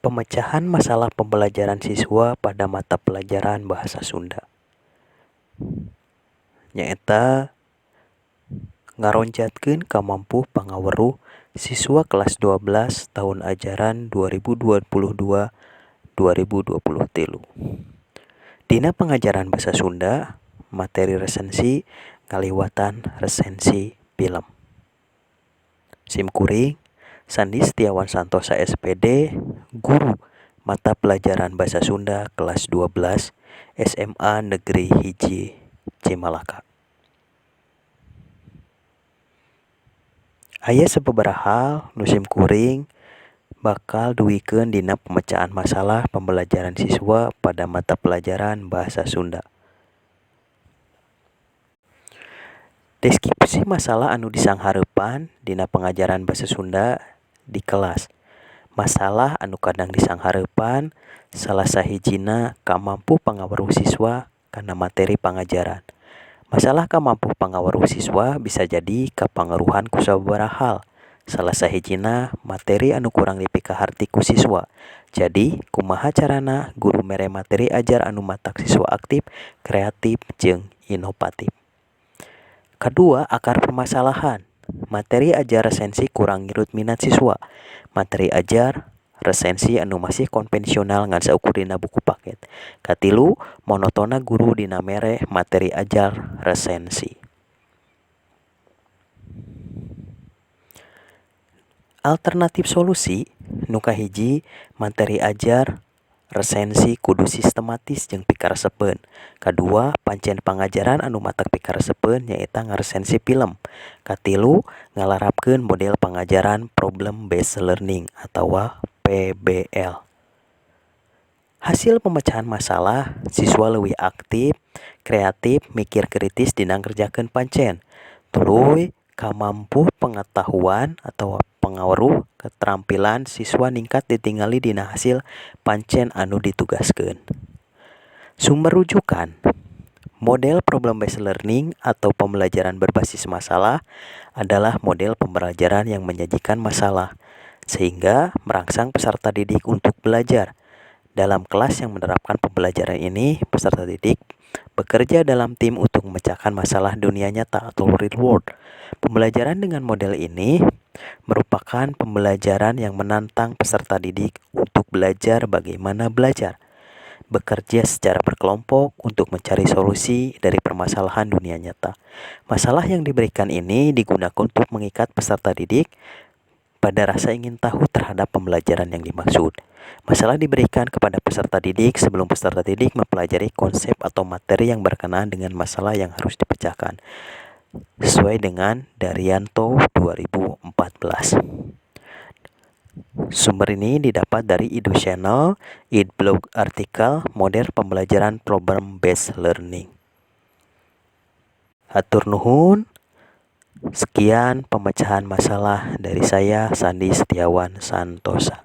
Pemecahan masalah pembelajaran siswa pada mata pelajaran bahasa Sunda nyaeta ngaronjatkeun kamampuh pangaweruh siswa kelas 12 tahun ajaran 2022 2023. Dina pangajaran basa Sunda, materi resensi ngaliwatan resensi film. Sim kuring, Sandi Setiawan Santosa, S.Pd., guru mata pelajaran basa Sunda kelas 12 SMA Negeri 1 Cimalaka. Aya sababaraha hal nu sim kuring bakal dugikeun dina pemecahan masalah pembelajaran siswa pada mata pelajaran bahasa Sunda. Deskripsi masalah anu disanghareupan dina pangajaran basa Sunda di kelas. Masalah anu kadang disanghareupan salah sahijina kamampuh pangaweruh siswa kana materi pangajaran. Masalah kamampuh pangaweruh siswa bisa jadi kapangaruhan ku sababaraha hal, salah sahijina materi anu kurang dipikaharti ku siswa. Jadi, kumaha carana guru mere materi ajar anu matak siswa aktif, kreatif jeung inovatif. Kadua, akar permasalahan. Materi ajar resensi kurang ngirut minat siswa. Materi ajar resensi anu masih konvensional ngan saukur dina buku paket. Katilu, monotonna guru dina mere materi ajar resensi. Alternatif solusi, nu kahiji, materi ajar resensi kudu sistematis jeung pikaresepeun. Kadua, pancen pangajaran anu matak pikaresepeun nyaeta ngaresensi film. Katilu, ngalarapkeun model pangajaran problem based learning atawa PBL. Hasil pemecahan masalah, siswa leuwih aktif, kreatif, mikir kritis dina ngarjakeun pancen. Tuluy kamampuh pengetahuan atawa pangaweruh keterampilan siswa ningkat ditingali dina hasil pancen anu ditugaskeun. Sumber rujukan. Model problem based learning atau pembelajaran berbasis masalah adalah model pembelajaran yang menyajikan masalah sehingga merangsang peserta didik untuk belajar. Dalam kelas yang menerapkan pembelajaran ini, peserta didik bekerja dalam tim untuk memecahkan masalah dunia nyata atau real world. Pembelajaran dengan model ini merupakan pembelajaran yang menantang peserta didik untuk belajar bagaimana belajar, bekerja secara berkelompok untuk mencari solusi dari permasalahan dunia nyata. Masalah yang diberikan ini digunakan untuk mengikat peserta didik pada rasa ingin tahu terhadap pembelajaran yang dimaksud. Masalah diberikan kepada peserta didik sebelum peserta didik mempelajari konsep atau materi yang berkenaan dengan masalah yang harus dipecahkan. Sesuai dengan Daryanto 2014. Sumber ini didapat dari Edu Channel, id blog artikel, model pembelajaran problem based learning. Hatur nuhun. Sekian pemecahan masalah dari saya, Sandi Setiawan Santosa.